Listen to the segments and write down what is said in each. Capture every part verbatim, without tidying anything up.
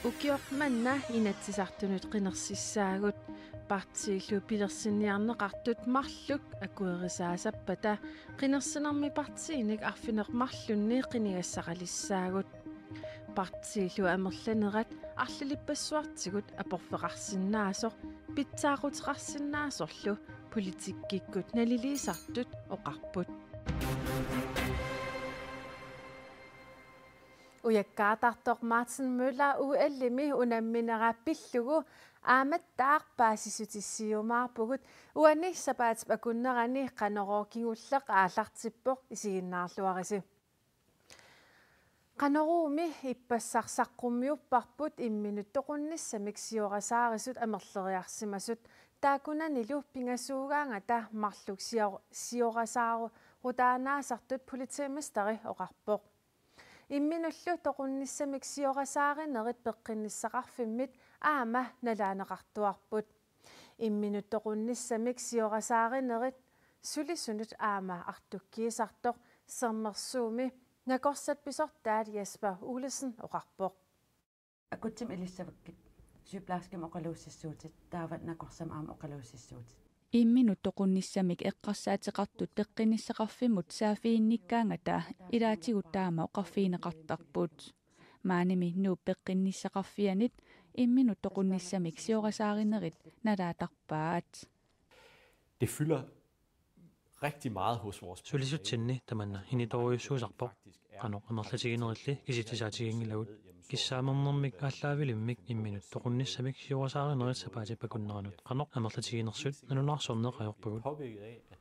Ukioq manna Inatsisartunut qinersissaagut. Partiillu pilersinniarneqartut marluk akuerisaasappata qinersinermi partiinik arfineq-marlunni qinigassaqalissaagut. Partiillu amerlanerat arlalippassuartigut aporfeqarsinnaasoq pitsaaquteqarsinnaasorlu politikkikkut naliliisartut oqarput. Ujakkaartartoq Martin Møller O L-imi unamminera pillugu aammattaaq paasissutissiumaarpugut. Uani sapaatip akunnerani Qanorooq kingulleq aallartippoq, isiginnaarluarisi. Qanoruumi ippassaq saqqummiupparput imminut toqunnissamik siorasaarisut amerleriarsimasut. Taakkunanilu pingasuugaangata marluk sio-, siorasaarutaannaasartut politimesteri oqarpoq. Imminullu toqunnissamik siorasaarinerit peqqinnissaqarfimmit aamma nalaaneqartuarput. Imminut toqunnissamik siorasaarinerit sulisunut aamma artukkiisartoq Sermersuumi nakorsat pisortaat Jesper Olesen oqarpoq. Akutsimik ilissavakkit, sygeplejerskimik oqaluussissuutit, taava nakorsamik aamma oqaluussissuutit. Imminut toqunnissamik eqqarsaateqartut peqqinnissaqarfimmut saaffiginnikkaangata ilaatigut taama oqarfigineqartarput. Maanimi Nuup peqqinnissaqarfianit imminut toqunnissamik siorasaarinerit nalaatarpaat. Det fylder rigtig meget hos vores personale. Sulisutsinni tamanna initoorujussuusarpoq. Qanoq amerlatiginerilli kisitsisaatiginngilagut. Kissaamernermik aallaavilimmik imminut toqunnissamik siorasaarinerit sapaatip akunneranut qanoq amerlatiginersut nalunaarsorneq ajorpagut.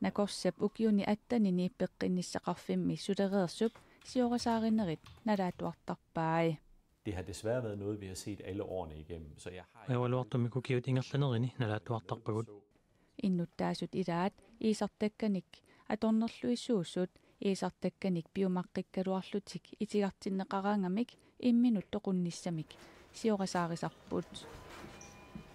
Nakorsap ukiuni attenini peqqinnissaqarfimmi sulereersup siorasaarinerit nalaatuartarpai. Det har desværre været noget, vi har set alle årene igennem, så jeg har... Ajoraluartumik ukiut ingerlanerini nalaatuartarpagut. Innuttaasut ilaat iisartakkanik atornerluisuusut, iisartakkanik piumaqqikkaluarlutik itigartinneqaraangamik imminut toqunnissamik siorasaarisarput.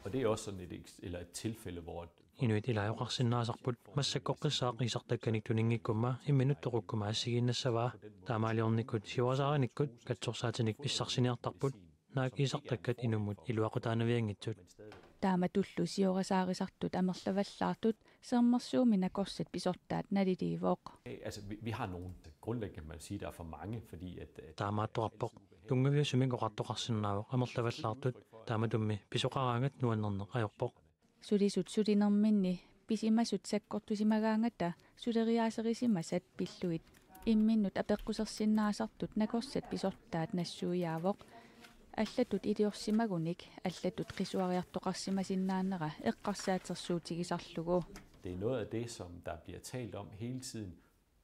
Og det er også sådan et eks-, eller et tilfælde, hvor... Inuit ilaajoqarsinnaasarput, massakkorpiaq iisartakkanik tuninngikkumma imminut toqukkuma assigiinnassavaa. Taamaaliornikkut siorasaarinikkut katsorsaatinik pissarsiniartarput. Naak iisartakkat inummut iluaqutaanavianngitsut. Taamatullu siorasaarisartut amerlavallaartut Sermersuumi nakorsat pisortaat naliliivoq. Altså, vi, vi har nogle grundlæggende, kan man sige, der er for mange, fordi at, at... Taamaattoqarpoq. Tunngaviusumik oqartoqarsinnaavoq amerlavallaartut, taamatummi pisoqaraangat nuannerneq ajorpoq. Sulisut sulinerminni pisimasut sakkortusimagaangata suleriaaserisimasat pillugit imminut apeqqusersinnaasartut nakorsat pisortaat nassuiaavoq. Allatut iliorsimagunik allatut qisuariartoqarsimasinnaanera eqqarsaatersuutigisarlugu. Det er noget af det, som der bliver talt om hele tiden,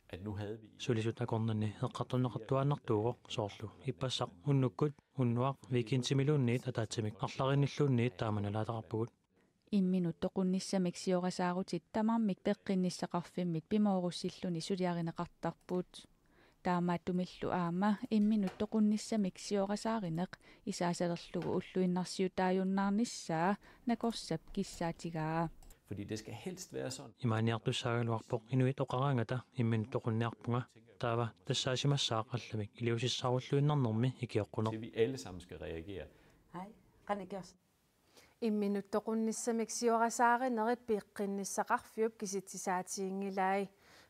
at nu havde vi... Sulisut akornanni eqqartorneqartuaannartuuvoq, soorlu ippassaq unnukkut, unnuaq weekendimiluunniit ataatsimik arlarinnilluunniit taama nalaataqarpugut. Imminut toqunnissamik siorasaarutit tamarmik peqqinnissaqarfimmit pimoorussilluni suliarineqartarput. Taamaattumillu aamma imminut toqunnissamik siorasaarineq isaasalerlugu ulluinnarsiutaajunnaarnissaa nakorsap kissaatigaa. Fordi det skal helst være sådan. Imaaniartussaagaluarpoq inuit oqaraangata imminut toqunniarpunga. Taava tassaasimassaaq allamik iliuusissaarulluinnarnermi ikioqquneq. Til vi alle sammen skal reagere. Hej. Qanikiors. Imminut toqunnissamik siorasaarinerit peqqinnissaqarfiup kisitsisaatiginngilai.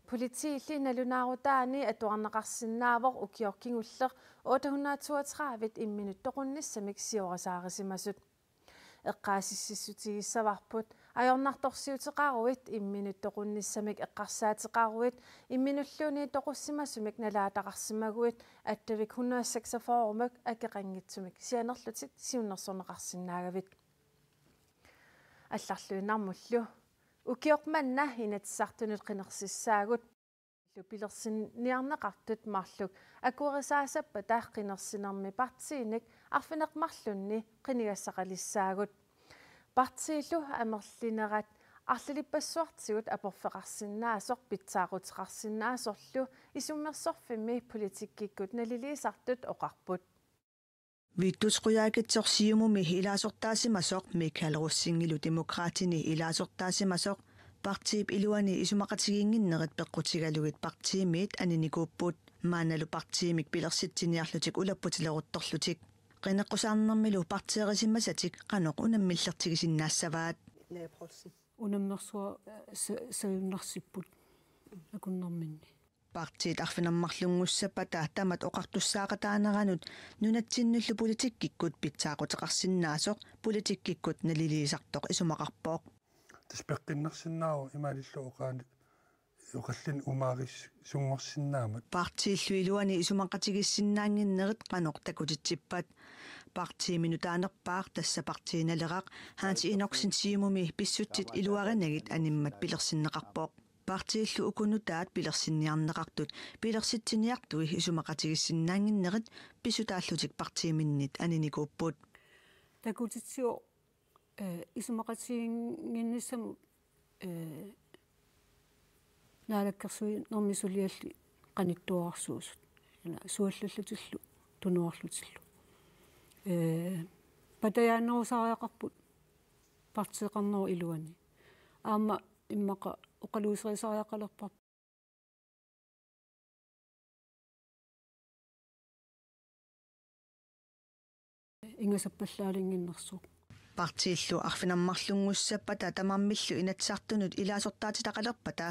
Politiilli nalunaarutaanni atuarneqarsinnaavoq ukioq kingulleq otte hundrede toogtredive imminut toqunnissamik siorasaarisimasut. Eqqaasitsissutigissavarput ajornartorsiuteqaruit imminut toqunnissamik eqqarsaateqaruit imminulluunniit toqussimasumik nalaataqarsimaguit attavik hundrede seksogfyrre-mik akeqanngitsumik sianerlutit siunnersorneqarsinnaagavit. Allarluinnarmullu. Ukioq manna Inatsisartunut qinersissaagut. Pilersinniarneqartut marluk akuerisaasappata qinersinermi partiinik arfineq-marlunni qinigassaqalissaagut. Partiillu amerlinerat arlalippassuartigut aporfeqarsinnaasoq pitsaaquteqarsinnaasorlu isummersorfimmi politikkikkut naliliisartut oqarput. Vittus Qujaukitsoq Siumumi ilaasortaasimasoq Michael Rossingilu Demokraatini ilaasortaasimasoq partiip iluani isumaqatigiinnginnerit peqqutigalugit partiimiit aninikuupput, maannalu partiimik pilersitsiniarlutik ulapputileruttorlutik. Qineqqusaarnermilu partiiqarsimasatik qanoq unammillertigisinnaassavaat? Unammersuaq, eh, sa-, sajunnarsipput akunnerminni. Partiit arfineq-marlunngussappat tamat oqartussaaqataaneranut nunatsinnullu politikkikkut pitsaaquteqarsinnaasoq politikkikkut naliliisartoq isumaqarpoq. Tassa peqqinnarsinnaavoq imaalillu oqaani oqallin umaarissunngorsinnaammat. Partiillu iluani isumaqatigiissinnaannginnerit qanoq takutitsippat? Partiimi nutaanerpaaq, tassa Partii Naleraq, Hans Enoksen Siumumi pissutsit iluarinagit animmat pilersinneqarpoq. Partiillu uku nutaat pilersinniarneqartut pilersitsiniartui isumaqatigiissinnaannginnerit pissutaallutik partiiminnit aninikuupput. Takutitsivoq, eh, isumaqatigiinnginnissamut, eh, naalakkersuinermi sulialli qanittuararsuusut. Ila suallallutillu tunuarlutillu. Eh, patajaanerusariaqarput partiiqarnerup iluani. Aamma immaqa oqaluuserisariaqalerparput. Ingasappallaalinnginnersoq. Partiillu arfineq-marlunngussappat tamarmillu Inatsisartunut ilaasortaatitaqalerpata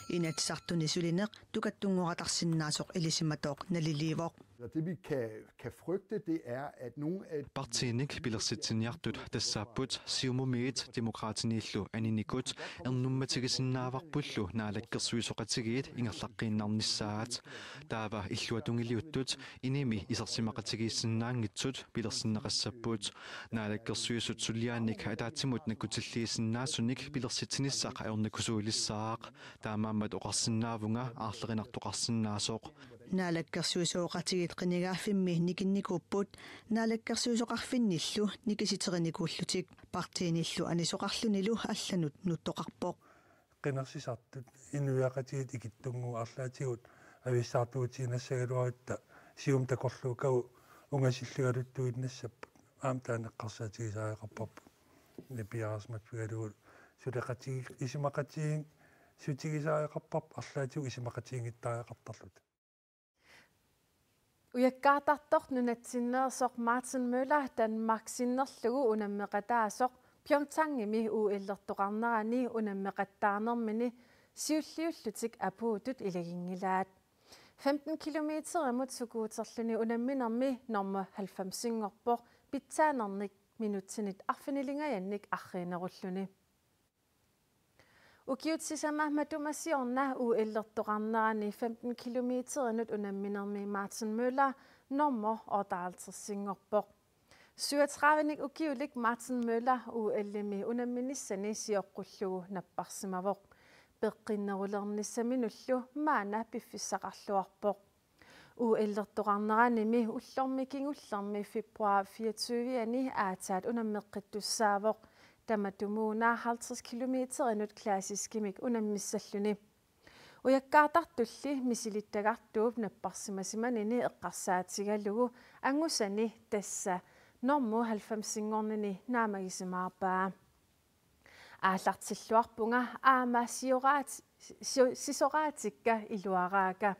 Inatsisartuni sulineq tukattunngorarsinnaasoq ilisimatoq naliliivoq. Og det, vi kan, kan frygte, det er, at nogle af Partiinik pilersitsiniartut tassaapput Siumumiit Demokraatiniillu aninikut, ernummatigisinnaavarpullu naalakkersuisooqatigiit ingerlaqqinniarnissaat. Taava illuatungiliuttut inimi isersimaqatigiissinnaanngitsut pilersinneqassapput. Naalakkersuisut suliaannik ataatsimut nakkutilliisinnaasunik pilersitsinissaq ajornakusuulissaaq. Taamaammat oqarsinnaavunga aarlerinartoqarsinnaasoq. Naalakkersuisooqatigiit qinigaaffimmi nikinnikuupput naalakkersuisooqarfinnillu nikisiterinikuullutik. Partiinillu anisoqarlunilu allanut nuttoqarpoq. Qinersisartut inuiaqatigiit ikittunnguupput arlaatigut avissaartuutiinnassagaluarutta Siumup takorluukkagut ungasilligaluttuinnassapput. Aamma taanna eqqarsaatigisariaqarparput. Nipiaarsimaffigaalugu suleqatigi-, isumaqatigiissutigisariaqarparput arlaatigut isumaqatigiinngitsariaqartarluta. Ujakkaartartoq nunatsinneersoq Martin Møller Danmark sinnerlugu unammeqataasoq Pyeongchangimi O L-ertoqarnerani unammeqattaanermini siulliullutik apuuttut ilaginngilaat. Femten kilometerimut skuuterluni unamminermi nummer halvfemsinngorpoq pitsaanernik minutsinit arfinilingajannik arriinerulluni. Ukiut sisamat matuma siorna O L-ertoqarnerani femten kilometerinut unamminermi Martin Møller nummer otteoghalvtredsinngorpoq. Syvogtredivenik ukiulik Martin Møller O L-imi unamminissani sioqqullugu napparsimavoq. Peqqinnerulernissaminullu maanna piffissaqarluarpoq. O L-ertoqarneranimi ullormi kingullermi februar fireogtyve-ani aatsaat unammeqqittussaavoq. Tamatumuuna halvtreds kilometerinut klassiskimik unammissalluni. Ujakkaartartulli misilittagartuup napparsimasimanini eqqarsaatigalugu angusani tassa normu halvfemsinngornini naamagisimaarpaa. Aallartilluarpunga aamma sioraat-, sio-, sisoraatikka iluaraakka.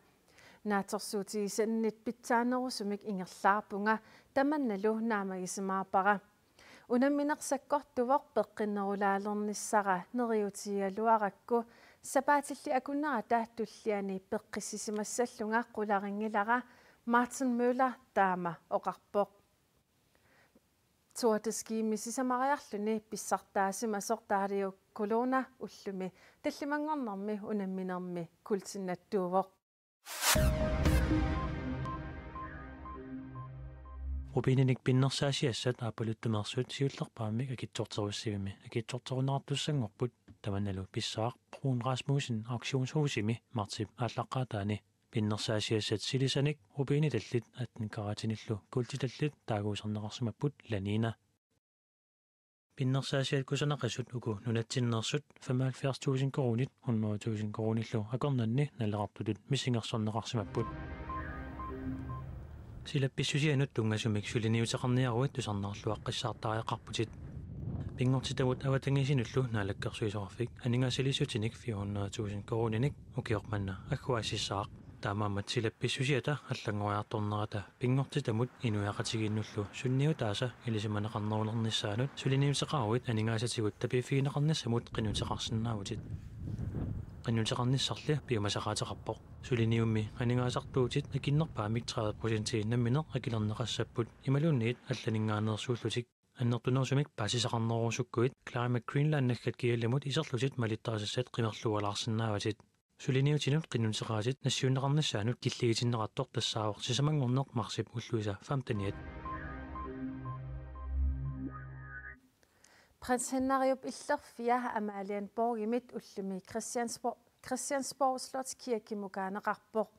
Naatsorsuutigisannit pitsaanerusumik ingerlaarpunga tamannalu naamagisimaarpara. Unammineq sakkortuvoq peqqinnerulaalernissara neriuutigigaluarakku sapaatilli akunnerata tulliani peqqissisimassallunga qularinngilara, Martin Møller taama oqarpoq. Tour de Skimi sisamariarluni pissartaasimasoq Dario Colonna ullumi tallimanngornermi unamminermi kuultinnattuuvoq. Rubininik pinnersaasiassat Aappaluttumeersut siullerpaamik akitsorterussivimmi akitsorterunneqartussanngorput, tamannalu pissaaq Bruun Rasmussen auktionshusimi martip aallaqqaataani. Pinnersaasiassat silisanik rubinitallit atten karatinillu kuultitallit taaguuserneqarsimapput Lanina. Pinnersaasiat kusanaqisut uku nunatsinneersut femoghalvfjerds tusind koruunit hundrede tusind koruunillu akornanni naleqartutut missingersorneqarsimapput. Silap pissusianut tunngasumik suliniuteqarniaruit tusarnaarluaqqissaartariaqarputit. Pinngortitavut avatangiisinullu naalakkersuisoqarfik aningaasaliissutinik fire hundrede tusind koruuninik ukioq manna agguaassissaaq. Taamaammat silap pissusiata allanngoriartornerata pinngortitamut inuiaqatigiinnullu sunniutaasa ilisimaneqarnerulernissaanut suliniuteqaruit aningaasatigut tapiiffigineqarnissamut qinnuteqarsinnaavutit. Qinnuteqarnissarli piumasaqaateqarpoq. Suliniummi aningaasartuutit akinnerpaamik tredive procenti nammineq akilerneqassapput imaluunniit allaninngaanneersuullutik. Annertunerusumik paasisaqarnerusukkuit Climate Greenland naggat G L-imut iserlutit malittarisassat qimerlualaarsinnaavatit. Suliniutinut qinnuteqaatit nassiunneqarnissaanut killigitinneqartoq tassaavoq sisamanngorneq marsip ulluisa femteniat. Prins Henriup illerfia Amalienborgimit ullumi Christiansborg, Christiansborg Slotskirkemukaaneqarpoq.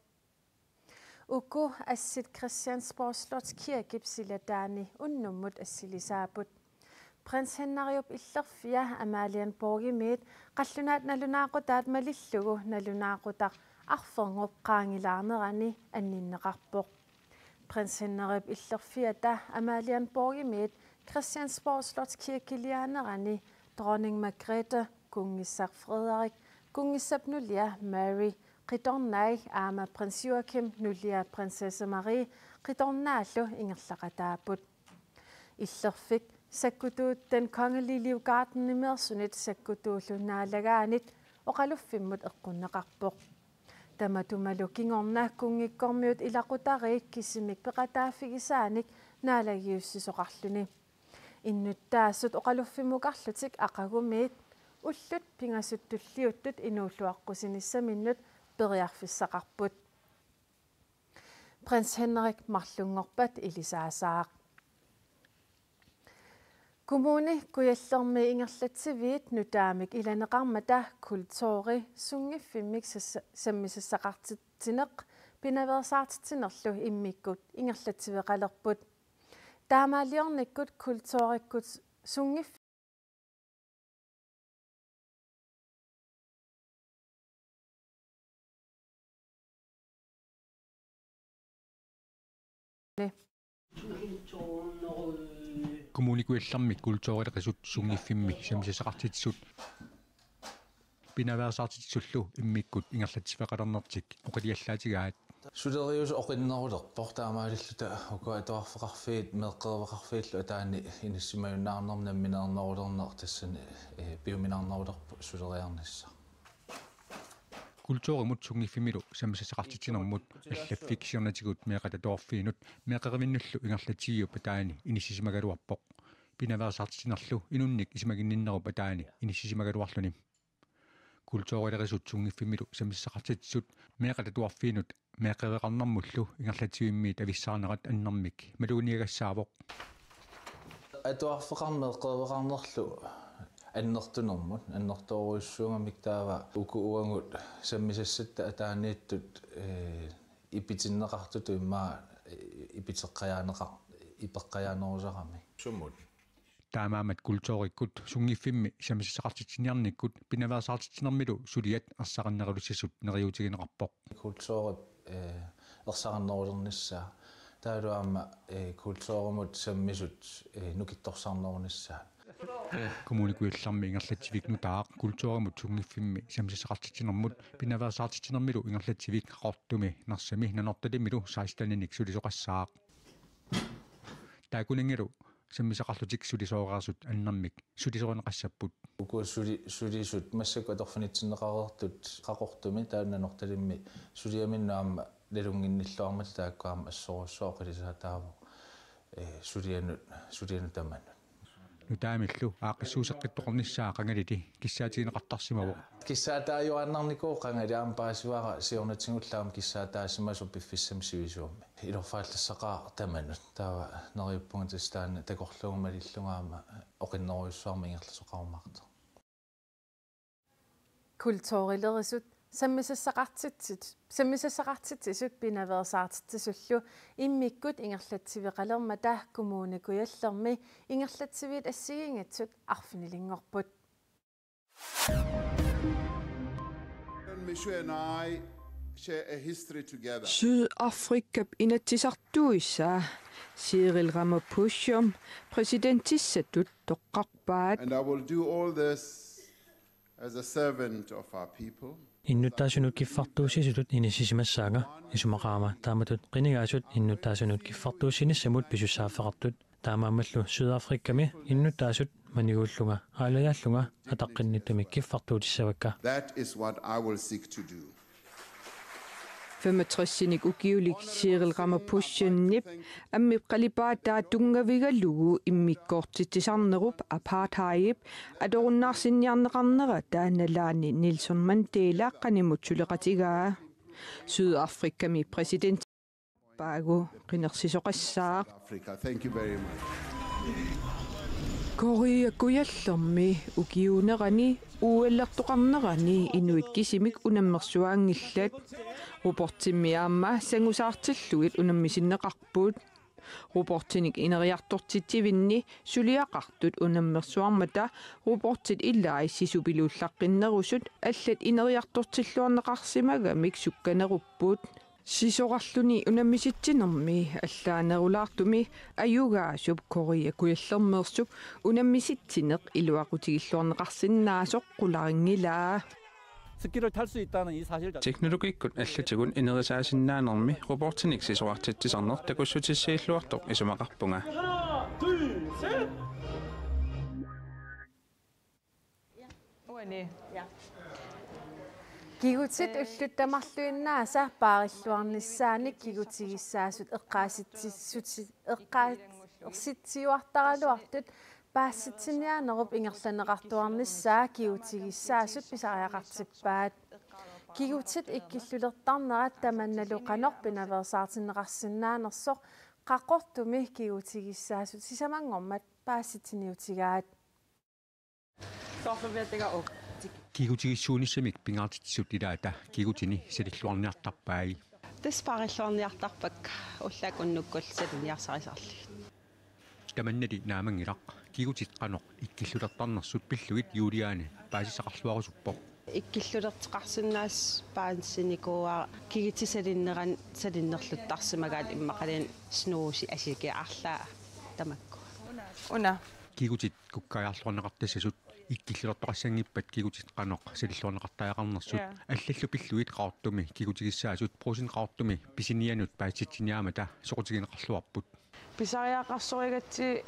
Uku assit Christiansborg Slotskirkep silataani unnummut assilisaapput. Prins Henriup illerfia Amalienborgimiit qallunaat nalunaaqutaat malillugu nalunaaqutaq arferngup qaangilaarnerani anninneqarpoq. Prins Henriup illerfiata Amalienborgimiit Christiansborg Slotskirkeliaanerani Dronning Margrethe, Kunngissaq Frederik, Kunngissap nulia Mary, qitornai aamma Prins Joachim nulia Prinsesse Marie qitornaallu ingerlaqataapput. Illerfik sakkutuut Den Kongelige Livgarden-imeersunit sakkutuullu naalagaanit oqaluffimmut eqqunneqarpoq. Tamatumalu kingorna kunngikkormiut ilaqutariit kisimik peqataaffigisaanik naalagiussisoqarluni. Innuttaasut oqaluffimmukarlutik aqagumiit ullut pingasut tulliuttut inuulluaqqusinissaminnut periarfissaqarput. Prins Henrik marlunngorpat ilisaasaaq. Kommune Kujallermi ingerlatsiviit nutaamik ilaneqarmata kulturi sunngiffimmik sassa-, sammisassaqartitsineq pinaveersaartitsinerlu immikkut ingerlatsiveqalerput. Taamaaliornikkut kulturikkut sunngiff- Kommune Kujallermi kulturileqisut sunngiffimmi sammisassaqartitsisut pinaveersaartitsisullu immikkut ingerlatsiveqalernertik oqiliallaatigaat. Suleriuseq oqinnerulerpoq taamaalilluta uku atuarfeqarfiit meeqqeriveqarfiillu ataani inissisimajunnaarnermi nammineernerulerneq tassani, eh, piuminarnerulerpoq suleriarnissaq. Kulturimut sunngiffimmillu sammisassaqartitsinermut allaffik siornatigut meeqqat atuarfiinut meeqqerivinnullu ingerlatsiviup ataani inissisimagaluarpoq. Pinaveersaartitsinerlu inunnik isumaginninnerup ataani inissisimagaluarluni. Kulturileqisut sunngiffimmilu sammisassaqartitsisut meeqqat atuarfiinut meeqqeriveqarnermullu ingerlatsivimmiit avissaarnerat annermik maluginiagassaavoq. Atuarfeqarneq meeqqeriveqarnerlu annertunermut annertoorujussuugamik taava uku uagut sammisassatta ataaniittut, eh, ipitinneqartutut immaqa, eh, ipiteqqajaaneqar-, ipeqqajaanerusaramik. Sumut? Taamaammat kulturikkut sunngiffimmi sammisassaqartitsiniarnikkut pinaveersaartitsinermilu suliat ersarinnerulisasut neriuutigineqarpoq. Kulturip, eh, ersarinnerulernissaa. Taavalu aamma, eh, kulturimut sammisut, eh, nukittorsarnerunissaat. Kommune Kujallermi ingerlatsivik nutaaq kulturimut sunngiffimmi sammisassaqartitsinermut pinaveersaartitsinermilu ingerlatsivik Qaqortumi, Narsami, Nanortalimmilu seksteninik sulisoqassaaq. Taakkunanngalu sammisaqarlutik sulisooreersut annermik sulisorineqassapput. Uku suli-, sulisut massakkut atorfinitsinneqareersut Qaqortumi taanna Nanortalimmi suliaminnut aamma nalunnginnilluarmata taakku aamma assorujussuaq oqilisaataavoq, eh, sulianut, sulianut tamanut. Nutaamillu aaqqissuusseqqittoqarnissaa qangalili kissaatigineqartarsimavoq. Kissaataajuaannarnikuuvoq qangali aamma paasivara siornatigullu aamma kissaataasimasoq piffissami sivisuumi. Ilorfaallassaqaaq tamanut. Taava neriuppunga tassa taanna takorluugamik malillugu aamma oqinnerujussuarmik ingerlasoqarumaartoq. Kulturilerisut sammisassaqartitsit-, sammisassaqartitsisut pinaveersaartitsisullu immikkut ingerlatsiveqalermata Kommune Kujallermi ingerlatsiviit assigiinngitsut arfinilinngorput. Michou and I share a history together. Sydafrikap inatsisartuisa Cyril Ramaphosa præsidentissatut toqqarpaat. And I will do all this as a servant of our people. Innuttaasunut kiffartuussisutut inissisimassaanga, isumaqarama taamatut qinigaasut innuttaasunut kiffartuussinissamut pisussaaffeqartut. Taamaammallu Sydafrikami innuttaasut maniguullunga aalajaallunga ataqqinnittumi kiffartuutissavakka. That is what I will seek to do. Femogtresinik ukiulik Cyril Ramaphosanip ammip qalipaataa tunngavigalugu immikkoortitsisarnerup apartheidip atorunnaarsinniarneqarnerata nalaani Nelson Mandela qanimut suleqatigaa. Sydafrikami præsident paagu qinersisoqassaaq. Africa. Thank you very much. Korea Kujallermi ukiuunerani uallertoqarnerani inuit kisimik unammersuaanngillat. Robotimmi aamma sangusaartillugit unammisinneqarput. Robotinik ineriartortitsivinni suliaqartut unammersuarmata robotit ilaat sisupiluullaqqinnerusut allat ineriartortilluarneqarsimagamik sukkanerupput. Sisorarluni unammisitsinermi allaanerulaartumi ajugaasup Korea Kujallermeersup unammisitsineq iluaqutigilluarneqarsinnaasoq qularinngilaa. 스키를 탈 수 있다는 이 사실 자체. Teknologikkut allatigut inerisaasinnaanermi robotinik sisorartitsisarneq takussutissiilluartoq isumaqarpunga. 하나, 둘, 셋. Uani. Kigutit ullut tamarluinnaasa paarilluarnissaannik kigutigissaasut eqqaasitsissuti-, eqqaa-, ersitsiuartaraluartut paasitsiniaanerup ingerlanneqartuarnissaa kigutigissaasut pisariaqartippaat. Kigutit ikkillulertarnerat tamannalu qanoq pinaveersaartinneqarsinnaanersoq Qaqortumi kigutigissaasut sisamanngormat paasitsiniutigaat. Kigutigissuunissamik pingaartitsisut ilaata kigutini salilluarniartarpai. Tassa paarilluarniartarpakka ullaakkut unnukkut saliniarsarisarlugit. Tamannali naamanngilaq, kigutit qanoq ikkillulertarnersut pillugit Juliane paasisaqarluarusuppoq. Ikkillulerteqarsinnaasoq paasinikuuara, kigitit salinnerani salinnerluttarsimagaat immaqaluunniit snuusi asikiarlaa tamakku. Una. Kigutit kukkaajarluarneqartassasut ikkillulertoqassanngippat kigutit qanoq salilluarneqartariaqarnersut. Ja. Allallu pillugit Qaqortumi kigutigissaasut Brugsen Qaqortumi pisinianut paasitsiniaammata soqutigineqarluarput. Pisariaqarsorigatsigit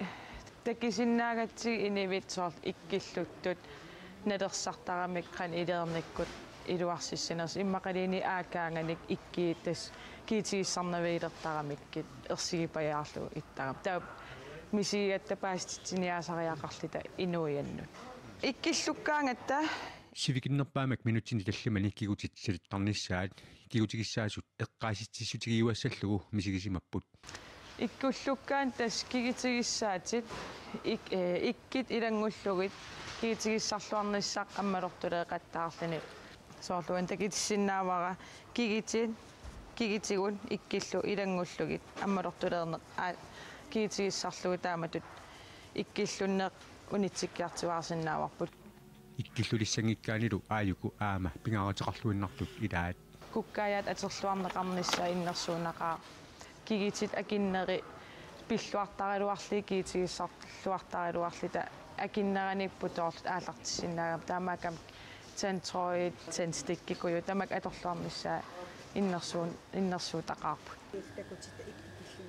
takusinnaagatsigit inuit soorlu ikkilluttut nalersartaramik qanoq iliornikkut iluarsissinersut immaqaluunniit aakaanganik ikkiit tassa kiitigisarnavigilertaramikkit ersigipajaarlugu ittaram. Taava misigigatta paasitsiniaasariaqarluta inuiannut. Ikkillukkaangatta. Sivikinnerpaamik minutsini tallimani kigutit salittarnissaat kigutigissaasut eqqaasitsissutigiuassallugu misigisimapput. Ikkillukkaangatta tassa kigitigissaatit ik-, eh, ikkit ilanngullugit kigitigissarluarnissaq ammalortuleeqattaarluni. Soorlu uani takutissinnaavara kigitit, kigitigut ikkillu ilanngullugit ammalortuleerneq aa kigitigissarlugu taamatut ikkillunneq unitsikkiartuaarsinnaavarput. Ikkillulissanngikkaannilu aajuku aamma pingaaruteqarluinnartut ilaat. Kukkaajaat atorluarneqarnissaa innersuunnaqaaq. Kigitit akinneri pilluartaraluarlugit kigitigissarluartaraluarluta akinneranik putoorlutik aallartissinnaagamik taamaakkami tandtrådit, tandstickikujuit tamakku atorluarnissaat innersuun-, innersuuttaqaarput.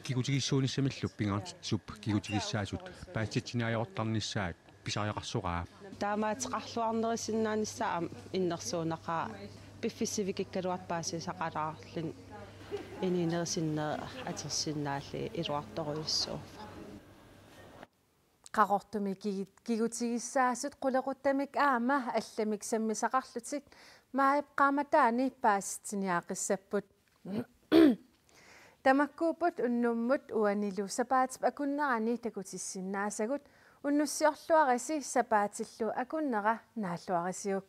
Kigutigissuunissamillu pingaartitsisup kigutigissaasut paasitsiniaajuartarnissaat pisariaqarsoraa. Taamaateqarluarnerisinnaanissaa aamma innersuunnaqaaq piffissaq sivikikkaluartoq paasisaqalaarluni inuunerit sinneri atorsinnaallugit iluartorujussuuvoq. Qaqortumi kigi-, kigutigissaasut qulequttamik aamma allamik sammisaqarlutik maajip qaammataani paasitsiniaaqqissapput. Tamakkuupput unnummut uanilu sapaatip akunnerani takutissinnaasagut, unnussiorluarisi sapaatillu akunnera naalluarisiuk.